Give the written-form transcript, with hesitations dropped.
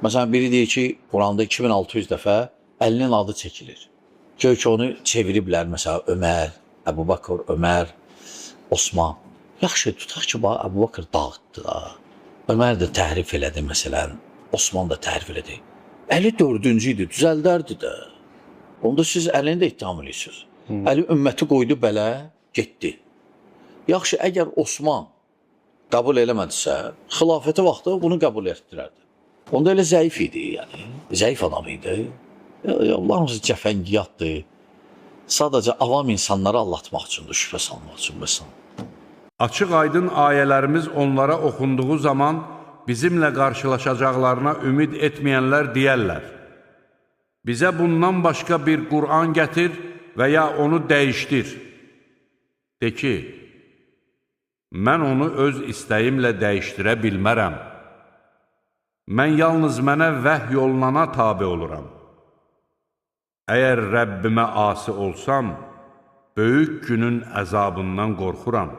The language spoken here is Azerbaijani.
Məsələn, biri deyir ki, Quranda 2600 dəfə Əlinin adı çəkilir. Gör ki, onu çeviriblər, məsələn, Ömər, Əbu Bakır, Ömər, Osman. Yaxşı, tutaq ki, bax, Əbu Bakır dağıtdı da. Ömər də təhrif elədi, məsələn, Osman da təhrif elədi. Əli dördüncü idi, düzəldərdi də. Onda siz Əlini də ittiham edirsiniz. Əli ümməti qoydu belə, getdi. Yaxşı, əgər Osman qəbul eləmədisə, xilafəti vaxtı bunu qəbul etdirərdi. Onda elə zəif idi, yəni. Zəif adam idi. Allah hamısı cəfəngiyatdır. Sadəcə avam insanları aldatmaq üçündür, şübhə salmaq üçün məsələn. Açıq aydın ayələrimiz onlara oxunduğu zaman bizimlə qarşılaşacaqlarına ümid etməyənlər deyərlər: Bizə bundan başqa bir Qur'an gətir və ya onu dəyişdir. De ki, mən onu öz istəyimlə dəyişdirə bilmərəm. Mən yalnız mənə vəhy olunana tabi oluram. Əgər Rəbbimə asi olsam, böyük günün əzabından qorxuram.